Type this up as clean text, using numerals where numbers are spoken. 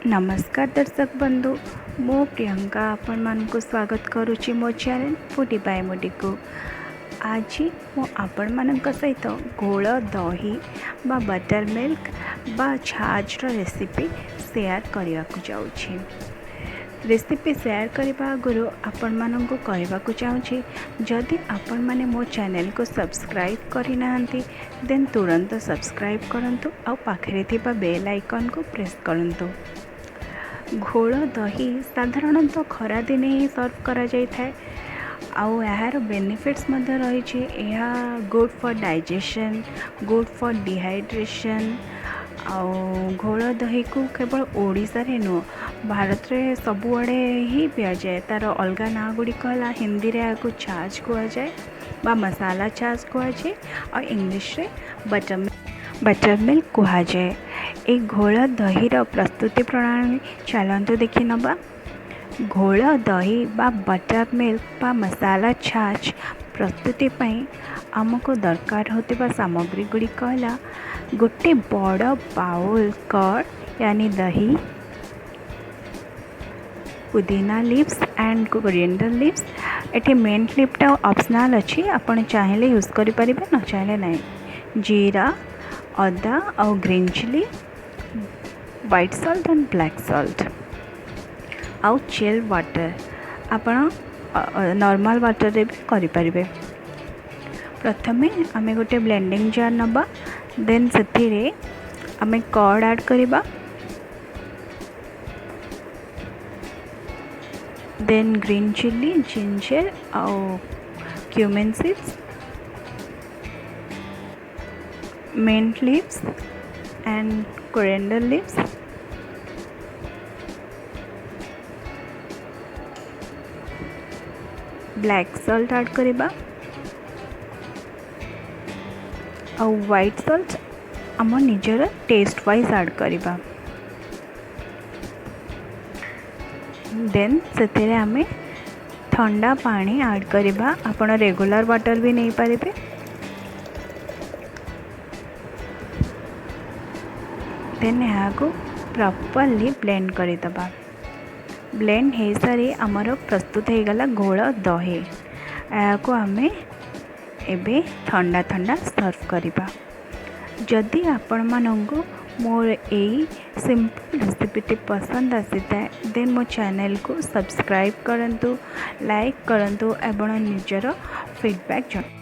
ନମସ୍କାର ଦର୍ଶକ ବନ୍ଧୁ, ମୁଁ ପ୍ରିୟଙ୍କା ଆପଣମାନଙ୍କୁ ସ୍ୱାଗତ କରୁଛି ମୋ ଚ୍ୟାନେଲ୍ ଫୁଡ଼ି ବାଇ ମୁଡ଼ିକୁ। ଆଜି ମୁଁ ଆପଣମାନଙ୍କ ସହିତ ଘୋଳ ଦହି ବା ବଟର୍ ମିଲ୍କ ବା ଛାଜ୍ର ରେସିପି ସେୟାର କରିବାକୁ ଯାଉଛି। ରେସିପି ସେୟାର କରିବା ଆଗରୁ ଆପଣମାନଙ୍କୁ କହିବାକୁ ଚାହୁଁଛି, ଯଦି ଆପଣମାନେ ମୋ ଚ୍ୟାନେଲକୁ ସବସ୍କ୍ରାଇବ୍ କରିନାହାନ୍ତି, ଦେନ୍ ତୁରନ୍ତ ସବସ୍କ୍ରାଇବ୍ କରନ୍ତୁ ଆଉ ପାଖରେ ଥିବା ବେଲ୍ ଆଇକନ୍କୁ ପ୍ରେସ୍ କରନ୍ତୁ। ଘୋଳ ଦହି ସାଧାରଣତଃ ଖରାଦିନେ ହିଁ ସର୍ଭ କରାଯାଇଥାଏ ଆଉ ଏହାର ବେନିଫିଟ୍ସ ମଧ୍ୟ ରହିଛି। ଏହା good for digestion, good for dehydration। ଆଉ ଘୋଳ ଦହିକୁ କେବଳ ଓଡ଼ିଶାରେ ନୁହଁ, ଭାରତରେ ସବୁଆଡ଼େ ହିଁ ପିଆଯାଏ। ତା'ର ଅଲଗା ନାଁ ଗୁଡ଼ିକ ହେଲା, ହିନ୍ଦୀରେ ଏହାକୁ ଛାଜ୍ କୁହାଯାଏ ବା ମସାଲା ଛାଜ୍ କୁହାଯାଏ ଆଉ ଇଂଲିଶରେ ବଟର୍ ମିଲ୍କ କୁହାଯାଏ। ଏଇ ଘୋଳ ଦହିର ପ୍ରସ୍ତୁତି ପ୍ରଣାଳୀ ଚାଲନ୍ତୁ ଦେଖି ନେବା। ଘୋଳ ଦହି ବା ବଟର୍ ମିଲ୍କ ବା ମସାଲା ଛାଜ୍ ପ୍ରସ୍ତୁତି ପାଇଁ ଆମକୁ ଦରକାର ହେଉଥିବା ସାମଗ୍ରୀ ଗୁଡ଼ିକ ହେଲା ଗୋଟେ ବଡ଼ ବାଉଲ୍ କର୍ଡ଼ ୟାନି ଦହି, ପୁଦିନା ଲିଭ୍ସ ଆଣ୍ଡ କୋରିଏଣ୍ଡର ଲିଭ୍ସ। ଏଠି ମିଣ୍ଟ ଲିଭ୍ଟା ଅପସନାଲ୍ ଅଛି, ଆପଣ ଚାହିଁଲେ ୟୁଜ୍ କରିପାରିବେ, ନ ଚାହିଁଲେ ନାହିଁ। ଜିରା, ଅଦା ଆଉ green chilli, white salt and black salt ଆଉ ଚିଲ୍ ୱାଟର୍। ଆପଣ ନର୍ମାଲ୍ ୱାଟର୍ରେ ବି କରିପାରିବେ। ପ୍ରଥମେ ଆମେ ଗୋଟେ ବ୍ଲେଣ୍ଡିଂ ଜାର୍ ନେବା, ଦେନ୍ ସେଥିରେ ଆମେ କର୍ଡ଼ ଆଡ଼୍ କରିବା, ଦେନ୍ ଗ୍ରୀନ୍ ଚିଲି, ଜିଞ୍ଜର ଆଉ cumin seeds, mint leaves and coriander leaves, black salt add କରିବା ଆଉ ହ୍ୱାଇଟ୍ ସଲ୍ଟ ଆମ ନିଜର ଟେଷ୍ଟ ୱାଇଜ୍ ଆଡ଼୍ କରିବା। ଦେନ୍ ସେଥିରେ ଆମେ ଥଣ୍ଡା ପାଣି ଆଡ଼୍ କରିବା। ଆପଣ ରେଗୁଲାର ୱାଟର୍ ବି ନେଇପାରିବେ। ଦେନ୍ ଏହାକୁ ପ୍ରପରଲି ବ୍ଲେଣ୍ଡ କରିଦେବା। ବ୍ଲେଣ୍ଡ ହେଇସାରି ଆମର ପ୍ରସ୍ତୁତ ହେଇଗଲା ଘୋଳ ଦହି। ଏହାକୁ ଆମେ ଏବେ ଥଣ୍ଡା ଥଣ୍ଡା ସର୍ଭ କରିବା। ଯଦି ଆପଣମାନଙ୍କୁ ମୋର ଏଇ ସିମ୍ପଲ୍ ରେସିପିଟି ପସନ୍ଦ ଆସିଥାଏ, ଦେନ୍ ମୋ ଚ୍ୟାନେଲକୁ ସବସ୍କ୍ରାଇବ୍ କରନ୍ତୁ, ଲାଇକ୍ କରନ୍ତୁ ଏବଂ ନିଜର ଫିଡ଼ବ୍ୟାକ୍ ଜଣାନ୍ତୁ।